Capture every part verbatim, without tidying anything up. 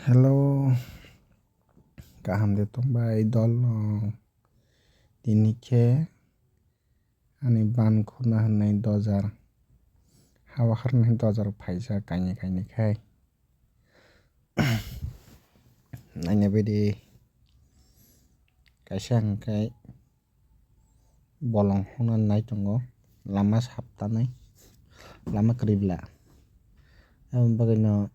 Hello, kaham de tongbai dol no? Tini khe ani ban khuna hwnwi dojar, hawa harnai dojar phaisa kainwi kainwi khai. Naina bidi kaisa hwnkhe bolong hwnna nai tongo, lama sap tanai, lama kwrwi bla. Aboni bagwino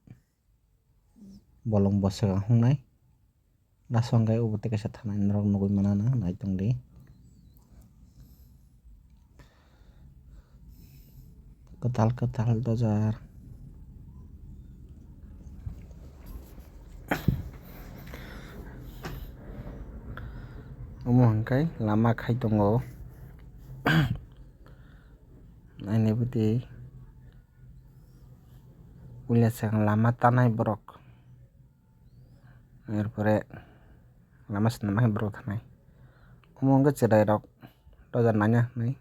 bolong bwswk ang hwngnai. Laso hwnkhe obo tei kaisa thanai norok nugwi manana, nai tongdi. Kwtal kwtal dojar. Omo hwnkhe lama khai tongo. Naina bidi puila chwng lama tanai borok. Er pore lama swnamna khe borok thanai. Omo wngkha chwrairok dojar naina hinwi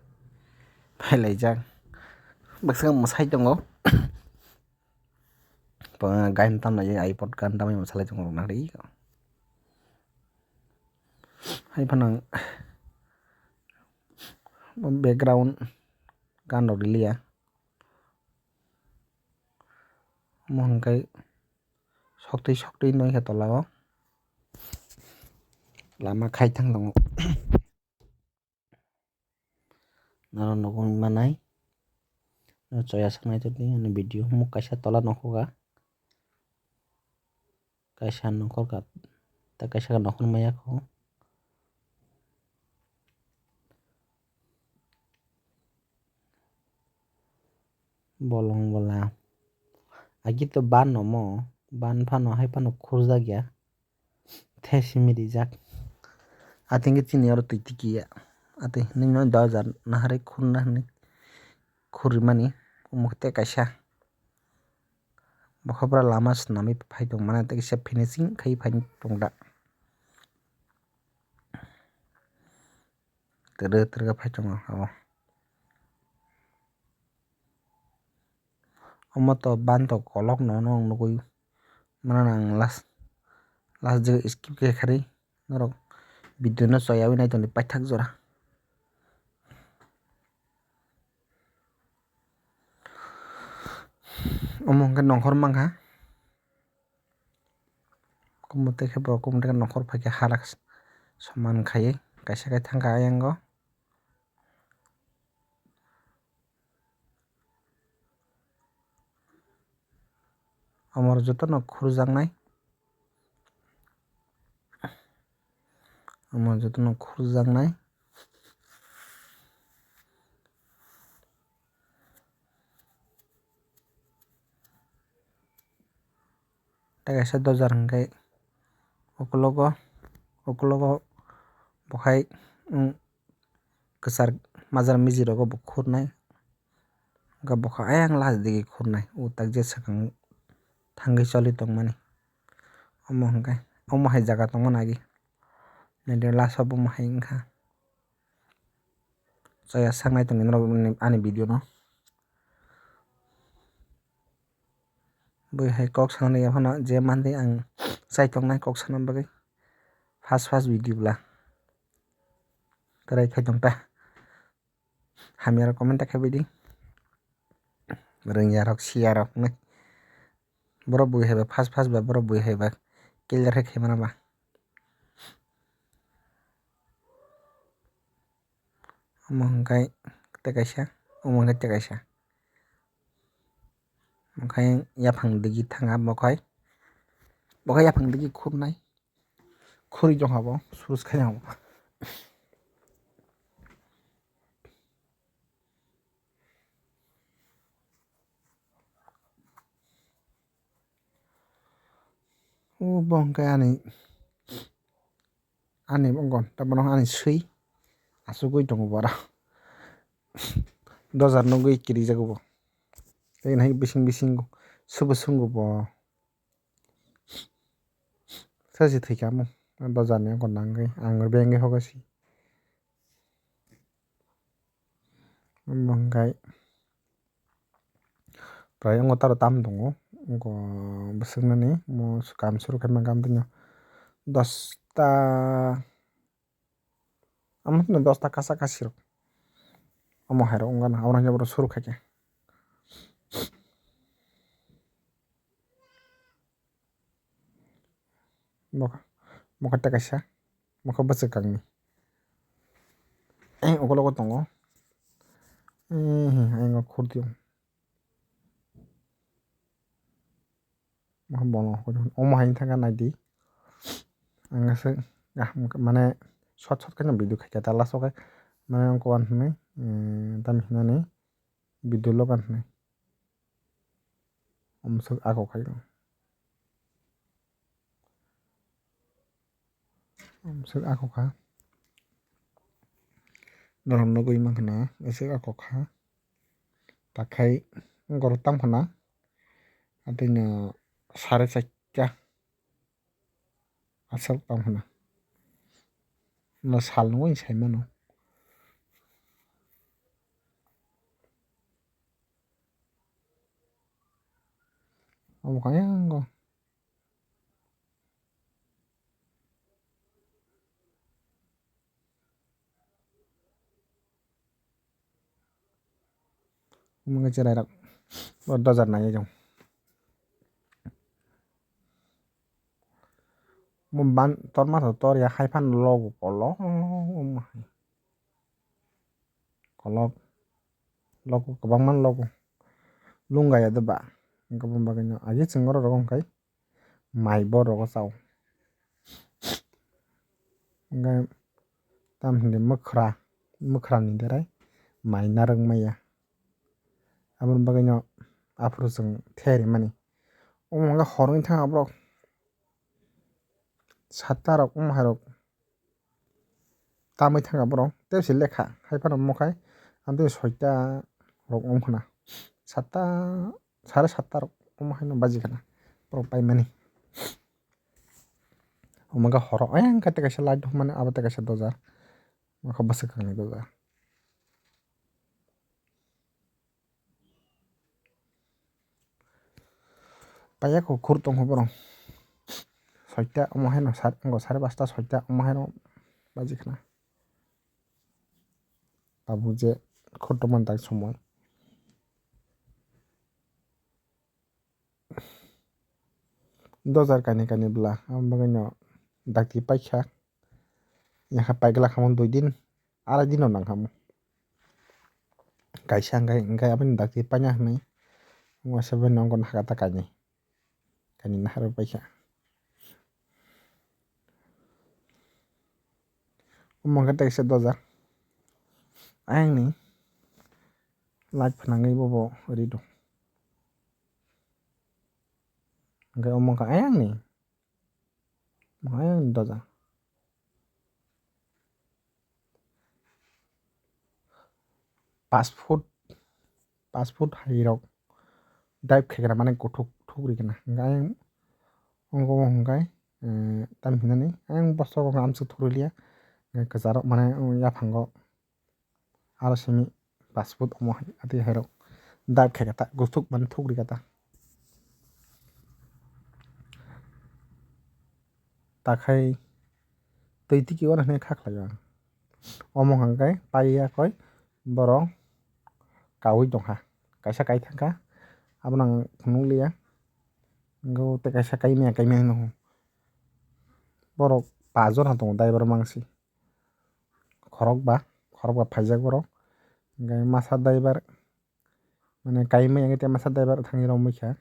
phailaijak. Baksa mwsai tongo. Gain tamnai, iPod gan tamwi mwsalai tongo rok nahri. Hai phano background gan rok riliya. Omo hwnkhe soktwi soktwi no khe tola o lama khai thang tongo. Norok nugwi manai, no choya sangnai tongdi ani video omo kaisa tola nokhoga, kaisa nokhoga tei kaisa nokho maya kho. Bolong bola. Agi to ban omo, ban phano hai phano khurjak ya. The simi rijak. Atwng khe chini oro twi tiki ya. Atwng hinwi no dojar naharwi khurna hinwi khurrimani omo tei kaisa. Bokha bwra lama swnamwi phai tongmani tei kisa finishing khai phai tongda. Twrwk twrwk phai tongo abo. Omo to ban to kolok no, no nugwi mano ang last, last jagao skip khe kharwi norok video no choyawi nai tongdi paithak jora. Omo hwnkhe nongkhor mankha. Kumui tei khe borok kumui tei khe nongkhor phai khe halak soman khaiwi kaisa khai thangkha ayang o. Omo jotono khurjaknai, omo jotono khurjaknai. Tei kaisa dojar hwnkhe ukulogo, ukulogo bo hai kwchar majar mijirogo bo khurnai. Hwnkhe bokha ayang last digi khurnai, o takjak swkang thangwi choli tongmani. Omo hwnkhe, omo hai jaga tongmani agi. Naidi last o bomo hai wngkha. Chaya saknai tongdi norok ani video no. Bui hai kok sanani yaphano je mantwi ang chaitongnai kok sana bagwi first first video bwla kwrai khai tongta. Hamya rok comment ta khabaidi. Rwngya rok siya rok hinwi. Borok bui hai ba first first ba borok bui hai ba clear khe khaimano ba. Omo hwnkhe tei kaisa, omo hwnkhe tei kaisa. Omo khe yaphang digi thanga bo khai, bo khe yaphang digi khurnai. Khuri jong habo, sus khai jong habo. O bo hwnkhe ani, ani bo gon, tamo ani swi asugwi tongo bo aro. Dojar nugwi kirijago bo. Tei nahai bising bisingo subo sungo bo. Sachi thwikha omo dojarni ongkor nangwi ang bengwi hogasi. Omo hwnkhe prai wngo taro tam tongo, Wngkha bwswknani mo kam suru khaima gam tino dosta, amo tino dosta kasa kasi rok. Omo hai rok wngkha na, abo rok suru khaikha. Bo, bo khe tei kaisa, bo khe bwswk kangni. Ang ukulok o tongo. Ang o khurti o. Bo khe bono omo hai thangkha naidi. Ang aswk, ah, mane short short khe video khaikha ta last o khe mane wngkha uan hwnwi, tamni hwnani video logan hwnwi. Omswk ako khai o. Omswk ako kha. Norok nugwi mankha na, aswk ako kha. Takhai borok tamo khna. Atwino sare chaita. Aswk tamo khna. No sal nungwi sai mano. Omo kha yango. Omo khe cherai rok. Bo dojar nai jong. Mo ban tor ma tho tor ya hai phan logo kolok. Kolok. Logo kwbangma logo. Lungga ya de ba. Hwnkhe boni bagwi no agi chwng oro rogo hwnkhe. Mai bo rogo chao. Hwnkhe tam hinwi mwkhra, mwkhra ni derai mai narwk maya. Aboni bagwi no aphuru chwng the rimani. Omo hwnkhe hor wngwi thang aborok. Satta rok, omo hai rok. Tamwi thangkha borok tei se lekha hai phano omo khai amtwi soita rok wng khna satta sare satta rok omo haino baji khna borok paimani. Omo khe horo ayang khe tei kaisa light rwkmani abo tei kaisa doja omo khe bwswk kangni doja. Paiya kho khur tongkho borok. Soita omo haino sar-, wngkha sare pasta soita omo haino baji khna. Tabuk je khur tongmani tak somoi. Dojar kainwi kainwi bwla, aboni bagwino dakti paikha. Yakha paigwlak hamo dui din, arai dino nangkha mo. Kaisa hwnkhe, hwnkhe aboni dakti paina hwnwi, wngkha se bai nokgo nahakata kainwi, kainwi naharwi paikha. Omo hwnkhe teisa doja, ayangni light phnangwi bobo ri do. Hwnkhe omo wngkha ayangni. Ayang doja. Fast food, fast food hai rok dive khaikha mani kuthuk thuk ri khna. Hwnkhe ayang wngkha, eh, tamni hwnani ayang bosok wngkha amswk thuk rwliya. Hwnkhe kwcharo mane yaphango. Aro simi fast food omo hai, atwi hai rok dive khaikha ta, kuthuk mani thuk rikha ta. Takhai twi tiki oro hinwi kha khlai o ang. Omo hwnkhe paiya koi borok kaui tongkha, kaisa kai thangkha, abono ang phunukliya. Hwnkhe tei kaisa kaimya kaimya hinwi borok paanch jona tongo driver mangsi. Khorokba, khorokba phaijak borok. Hwnkhe masa driver, mane kaimai hwnkhe tei masa driver thangwi romwi kha.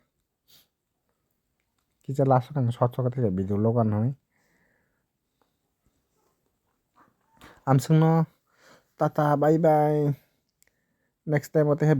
Kisa last o ang short short khe video logan hwnwi. Amswkno tata, bye bye. Next time o tei